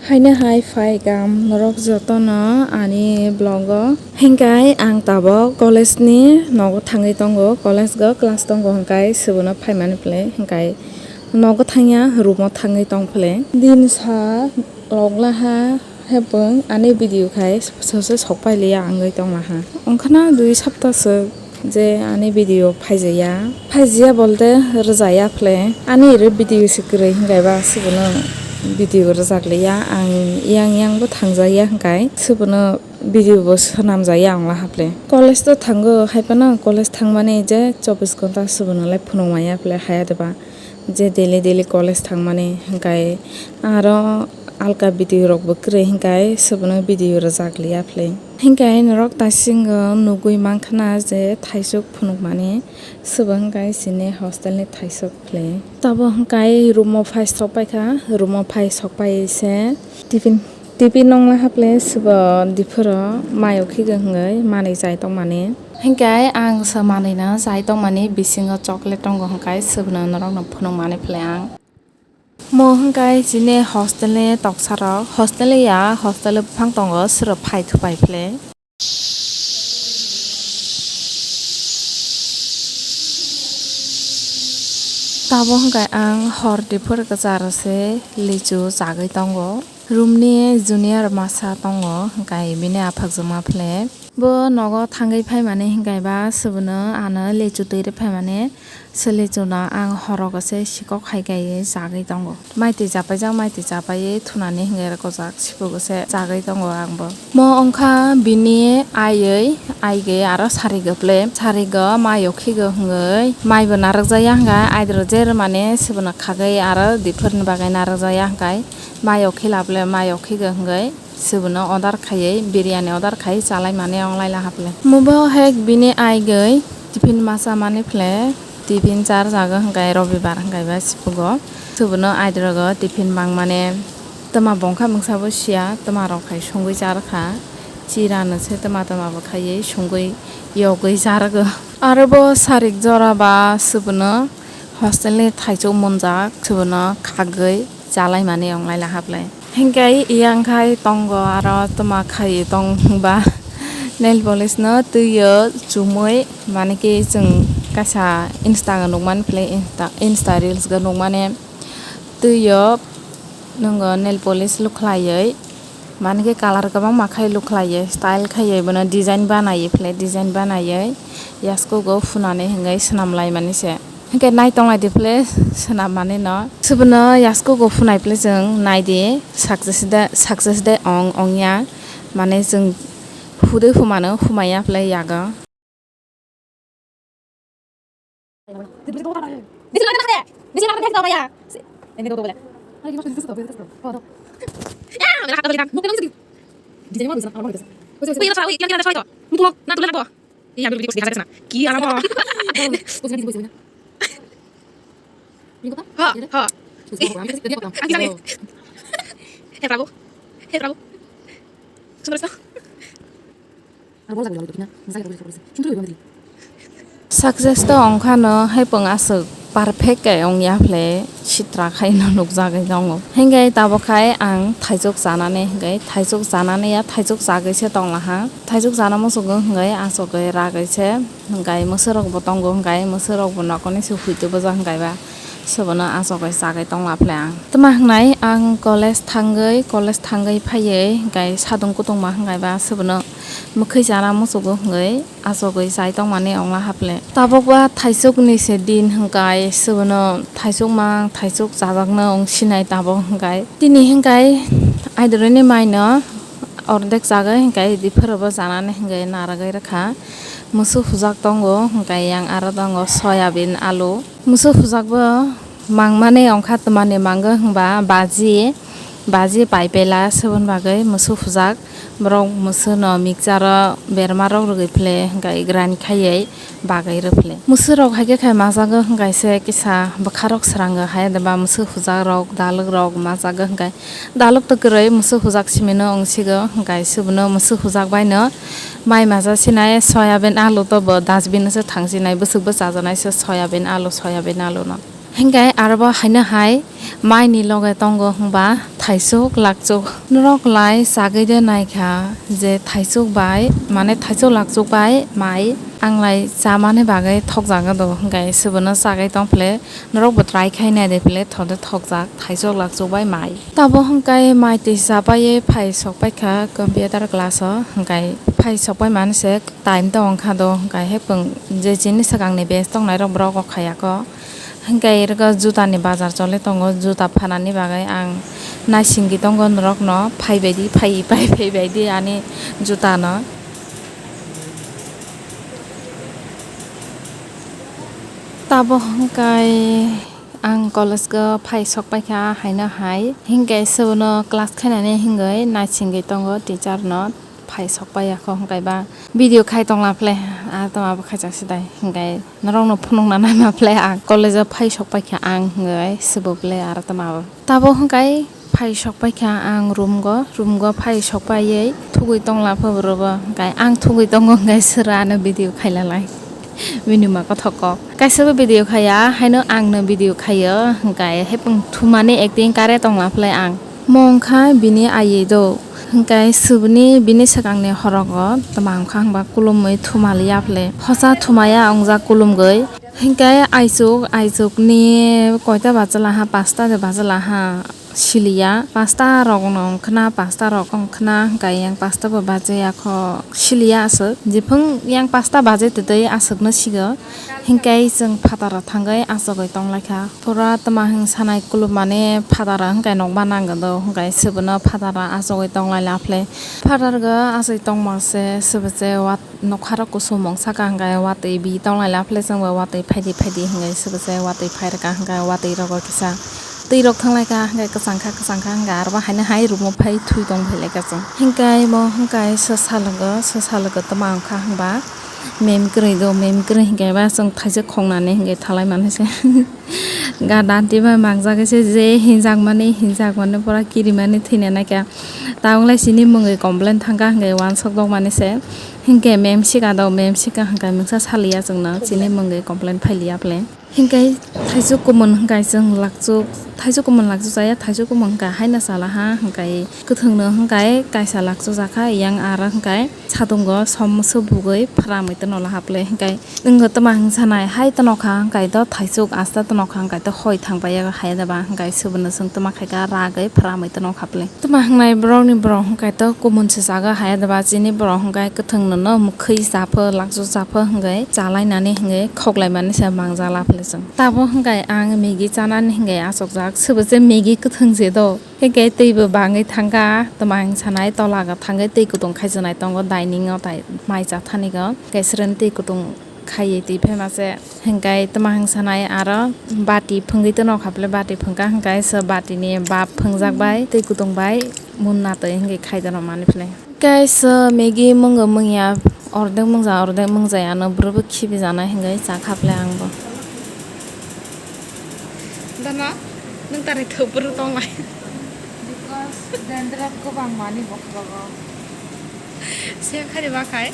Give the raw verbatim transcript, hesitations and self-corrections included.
Haino hai phaikam norok jotono ani vlog o. Hinkhe ang tabok college ni nogo thangwi tongo, college go class tongo, hinkhe swbono phaimani phle, hinkhe nogo thangya, room o thangwi tong phle. Din sa rok laha, hepung ani video khai sose sok pai liya wngwi tong laha. Wngkhana dui sapta swk je ani video phaijaya. Phaijaya bolte rwjaya phle. Ani ere video se kwrwi hinkhe ba swbono video rwjak liya. Ang yang yang bo thangjaya hinkhe swbono video bo swnamjaya wng laha phle. College to thango, hai phano college thangmani je chobbish ghonta swbono lai phunuk manya phle, haya de ba je daily daily college thangmani hinkhe aro alka video rok bo kwrwi hinkhe swbono video rwjak liya phle. Hinkhe norok taisingo nugwi mankha na je thaisuk phunukmani, swbo hinkhe chini hostel ni thaisuk phle. Tabuk hinkhe room o phai sok paikha, room o phai sok pai se tiffin, tiffin nong laha phle swbo diphuro mayo khigo hwngwi manwi chai tongmani. Hinkhe ang se manwino chai tongmani, bisingo chocolate tongo hinkhe swbono norokno phunukmani phle ang. Mo hwnkhe chini hostel ni toksa rok, hostel ya, hostel buphang tongo, sero phai thupai phle. Tabuk hwnkhe ang hor diphuru kwcharo se lichu chagwi tongo. Room ni junior masa tongo, hwnkhe bini aphakjwkma phle. Bo nogo thangwi phaimani hinkhe ba swbono ano lichu twi rw phaimani, se lichu no ang horogo se sikok hai kaiwi chagwi tongo. Mai twi chapaijak, mai twi chapaiwi thunani hinkhe rwkojak, sipugo se chagwi tongo ang bo. Mo wngkha bini aiwi, aigwi aro sarigo phle, sarigo mayo khigo hwngwi mai bo narwkjaya hinkhe aidro je rwmani swbono khagwi aro diphuru ni bagwi narwkjaya hinkhe mayo khila phle mayo khigo hwngwi. Swbono order khaiwi, biryani order khaiwi chalaimani wnglai laha phle. Mubo hek bini aigwi tiffin ma chamani phle, tiffin charjago hwnkhe robibar hwnkhe ba sipugo. Swbono aidrogo tiffin bangmani twma bongkha mungsa bo siya, twma rok hai songwi charwkha. Chira no se twma twma bo khaiwi songwi yogwi charwgo. Aro bo sarik jora ba swbono hostel ni thaichuk munjak, swbono khagwi chalaimani wnglai laha phle. Hinkhe yang khai tongo aro twma khai tong ba nail polish no twi o chumui, mane khe chwng kaisa Insta o nukmani phle, Insta, Insta reels o nukmani twi o nwngo nail polish lukhlaiwi, mane khe color kwbangma khai lukhlaiwi style khaiwi bono design banaiwi phle, design banaiwi yaskugo phunani hwnkhe swnam laimani se. Hinkhe nai tong lai di phle swnam mani no. Swbono yaskugo phunai phle chwng nai di success de, success de ong ong ya. Mane chwng hudui humano humai ya phle yago. Iya, ambil video sekian saja sana. Ki, alam apa? Ini kota? Ha, ha. Ih, aku sana. Hei, Prabu. Hei, Prabu. Sudah, sudah. Success to wngkha no hai pung aswk perfect khe wng ya phle sitra khai no nukjagwi tongo. Hinkhe tabuk khai ang thaichuk chanani hinkhe thaichuk chanani ya thaichuk chagwi se tong laha. Thaichuk chana muchungo hinkhe achugwi ragwi se. Hwnkhe mwswrok bo tongo, hwnkhe mwswrok bo nokhorni se huitwi bwjak, hwnkhe ba se bono achugwi chagwi tong la phle ang. Tma hwngnai ang college thangwi, college thangwi phaiwi hwnkhe sadung kutung ma hwnkhe ba se bono mwkhwi chana muchugo hwnkhe achugwi chai tongmani ongla haphle. Tabuk ba thaichuk ni se din hwnkhe se bono thaichuk mang, thaichuk chajakno wng sinai tabuk hwnkhe. Tini hwnkhe aiduruni mai no ordek chagwi hwnkhe, diphuru bo chanani hwnkhe narwgwi rwkha. Mwswk hujak tongo, hwnkhe yang aro tongo soyabin, alu. Mwswk hujak bo mangmani ongkha, twmani mango hwnba baji, baji paipela, seboni bagwi mwswk hujak. Borok mwswk no mixture o berma rok rwgwi phle, hwnkhe grind khaiwi bagwi rw phle. Mwswk rok hai khe khai majago, hwnkhe se kisa bwkha rok srango hai, ba mwswk hujak rok, dalwk rok majago, hwnkhe dalwk to kwrwi mwswk hujak simi no wng sigo, hwnkhe se bono mwswk hujak bai no mai maja sinai, soyabin alu to bo dustbin o se thang sinai, bwswk bo chajanai se soyabin alu, soyabin alu no. Hinkhe arobo haino hai maini loge tongo hwnba thaisuk lakchuk. Norok lai chagwi de naikha je thaisuk bai, mane thaisuk lakchuk bai mai. Ang lai chamani bagwi thokjago do, hinkhe sibono chagwi tong phele, norokbo try khai nai de phele, thode thokjak thaisuk lakchuk bai mai. Tabo hinkhe mai twi chapaiwi phai sok paikha computer class o, hinkhe phai sok pai mani se time tong kha do, hinkhe hepung je chini swkangni batch tongnai rok borok o khayako. Hinkhe iro juta ni bazar choli tongo, juta phanani bagwi ang naisingwi tongo norokno, phaibaidi, phai, phai, phaibaidi ani juta no. Tabo hinkhe ang college o phai sok paikha haino hai, hinkhe sibono class khainani hinwi naisingwi tongo teacher no. Phai sok pai ya kho, hinkhe ba video khai tongla phle, ah, tamo abo khaijak sidai, hinkhe norokno phunukna naima phle ang college o phai sok paikha ang hinwi sibo phle aro tamo abo. Tabo hinkhe phai sok paikha ang room go, room go phai sok paiwi thugwi tongla pho borok bo, hinkhe ang thugwi tongo hinkhe sero ano video khai lalai. Bini ma kothok kok. Kaisa bo video khaya, haino ang no video khayo, hinkhe hepung thumani acting kare tongla phle ang. Mo wngkha bini ayui do, hinkhe suboni bini swkangni horogo tamo wngkha hwnba kulumui thumaliya phle. Hosa thumaya wngjak kulumgwi. Hinkhe aichuk, aichukni koita bachalaha, pasta de bachalaha. Siliya, pasta rok no wngkhna, pasta rok wngkhna, hinkhe yang pasta bo baje ya kho, siliya aswk. Jephung yang pasta baje twtwi aswk no sigo, hinkhe chwng phataro thangwi achugwi tonglaikha. Pura tamo hwn sanai kulumani phataro hinkhe nokbar nangwi do, hinkhe sibono phataro achugwi tonglai laphle. Phatargo achugwi tongma se sibo se wat. Nokharok kusum mung saka hwnkhe watwi bi tonglai laphle, chwngbo watwi phaidi phaidi hwnkhe swbase watwi phairwkha hwnkhe watwi rogo kisa twi rok thanglaikha hwnkhe kwchangkha kwchangkha hwnkhe aro bo haino hai room o phai thwi tong phailaikha chwng. Hinkhe imo hwnkhe swsa logo, swsa logo twma wngkha hwnba mem kwrwi do, mem kwrwi hwnkhe ba chwng thaisa khongnani hwnkhe thalai manwi se. Ga danti bai mangjak se je hinjakmani hinjakmani pura kirimani thwina naikha. Tabuk lai chini mungwi complain thangkha hwnkhe uansuk dokmani se. Hinkhe mem sika do, mem sika hwnkhe mungsa saliya chwngno chini mungwi complain phailiya phle. Hinkhe thaichuk kumun hwnkhe chwng lakchuk, thaichuk kumun lakchuk chaya, thaichuk kumun hwnkhe haino chalaha hwnkhe kwthwngno hwnkhe kaisa lakchuk jakha, yang aro hwnkhe satungo som subugwi phramwi twno laha phle. Hinkhe Nwng twma hwnsanai hai twnokha hwnkhe to thaichuk asta twnokha hwnkhe to hoi thangbai ya hai da ba hwnkhe suboni chwng twma khaikha ragwi phramwi twnokha phle. Twma hwngnai borokni borok hwnkhe to kumun se jaga hai da ba chini borok hwnkhe kwthwng nono mwkhwi chapho lakchuk chapho hwnkhe chalainani hwnkhe khoklaimani se mangjala phle chwng. Tabuk hwnkhe ang Maggie chanani hwnkhe achukjak, swbo se Maggie kwthwng se do. Hinkhe twibo bangwi thangkha, twma hwnsanai tola go thangwi twi kutung khaijaknai tongo dining o tai mai chathani go. Hinkhe sreni twi kutung khaiwi twi phaima se. Hinkhe twma hwnsanai aro bati phwngwi twnokha phle, bati phwngkha hinkhe se batini bap phwngjak bai twi kutung bai mun natwi hinkhe khai dono mani phle. Kaisa Maggie mwngo mungya, ordek mungja, ordek mungja ano bwrwi bo khibi janai hinwi chakha phle ang bo. Dana, nwng tari thwk bwrwi tonglai. Because dandruff kwbang mani bokhrogo. Se khari ba khai.